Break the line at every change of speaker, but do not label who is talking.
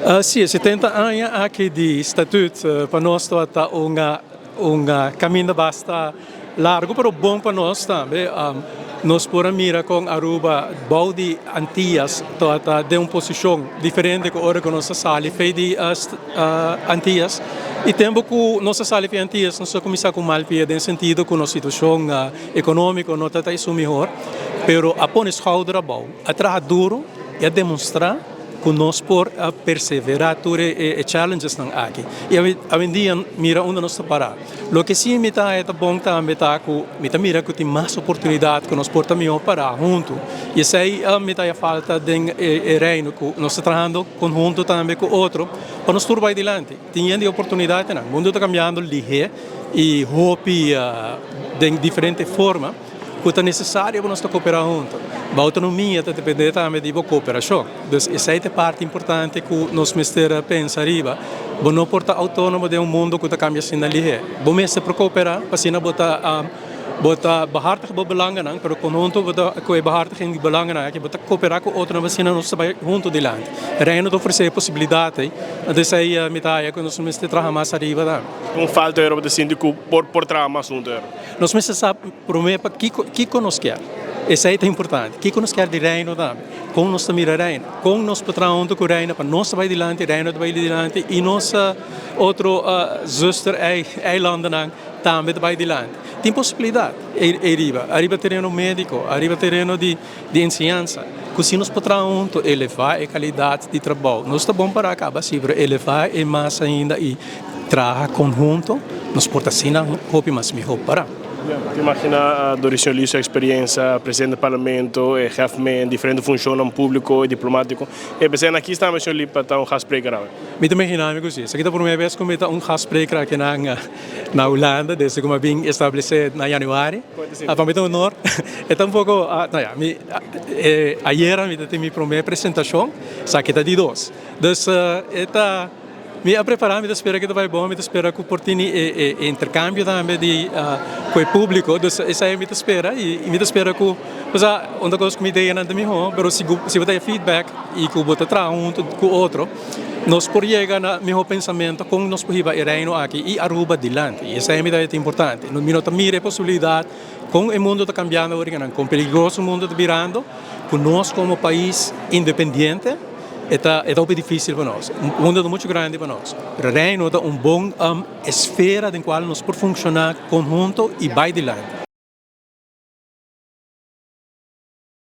Si, 70 aña aki di statuut pa nos ta un caminda basta largo, pero bon pa nos tambe. Nos por mira con Aruba, bou di Antillas, ta den un posicion diferente cu ora cu nos a sali for di Antillas. Y tempo cu nos a sali di Antillas, nos a cuminsa cu mal pia, den sentido cu nos situacion economico no ta e mihor, pero a pone schouder abou, a traha duro y a demostra cu nos por persevera tur e challenges nan aki. Y awendia mira unda nos ta para. Loke si mi ta ta bon tambe ta cu mi ta mira cu tin mas oportunidad cu nos por tambe para hunto. Y esey mi ta falta den e reino cu nos ta trahando conhunto tambe cu otro pa nos tur bay dilanti. Tin di oportunidad nan. Mundo ta cambiando lihe y hopi di diferente forma cu ta necesario pa nos coopera hunto. E autonomia ta depende tambe di cooperacion. Anto, esey ta e parti importante cu nos mester pensa ariba. Bo no por ta autonomo den un mundo cu ta cambia asina lihe. Bo mester por coopera, pa asina bo ta bo ta behartig bo belangen, pero conhunto bo ta cu behartiging di belangen cu bo ta coopera cu otro, asina nos bay hunto dilanti. Reino ta ofrece posibilidad, anto esey mi ta cu nos mester traha mas ariba da.
Un falta era di sinti cu por traha mas hunto era.
Nos mester sa prome pa kico nos kier. Esey ta importante. Kico nos kier di reino tambe. Con nos ta mira reino. Con nos por traha hunto cu reino pa nos bay dilanti, reino bay dilanti y nos otro zuster eilanden tambe bay dilanti. Tin posibilidad ariba, ariba tereno medico, ariba tereno di enseñansa. Cu si nos por traha hunto, eleva e calidad di trabou. Nos ta bon pa caba si, pero eleva e mas ainda y traha conhunto, nos por ta asina hopi mas miho para.
Yeah, imagina door di su experiencia, presidente di parlamento, hefman, diferente funcion publico y diplomatico. Y pensa aki ta señor pa ta un gastspreker.
Mi ta imagina cu si. Esaki ta prome bes cu mi ta un gastspreker aki na Hulanda, desde cu mi a bin establece na januari. Pa mi ta un honor. E ta un poco, no ja, ayera mi tabatin mi prome presentacion, esaki ta di dos. Dus ta mi a prepara, mi ta spera cu bay bon, mi ta spera cu por tin e intercambio tambe di cu e publico, dus esey mi ta spera y mi ta spera cu, osea, un cos cu mi idea nan ta miho, pero si bo tin feedback y cu bo ta traha hunto cu otro, nos por yega na miho pensamento con nos por hiba e reino aki y Aruba dilanti. Y esey mi ta importante. Mi no ta mira e posibilidad con e mundo ta cambiando awor, con peligroso e mundo ta birando, cu nos como pais independiente, ta hopi dificil pa nos. E mundo ta mucho grandi pa nos. Pero reino ta un bon esfera den cual nos por funciona conhunto y bay dilanti.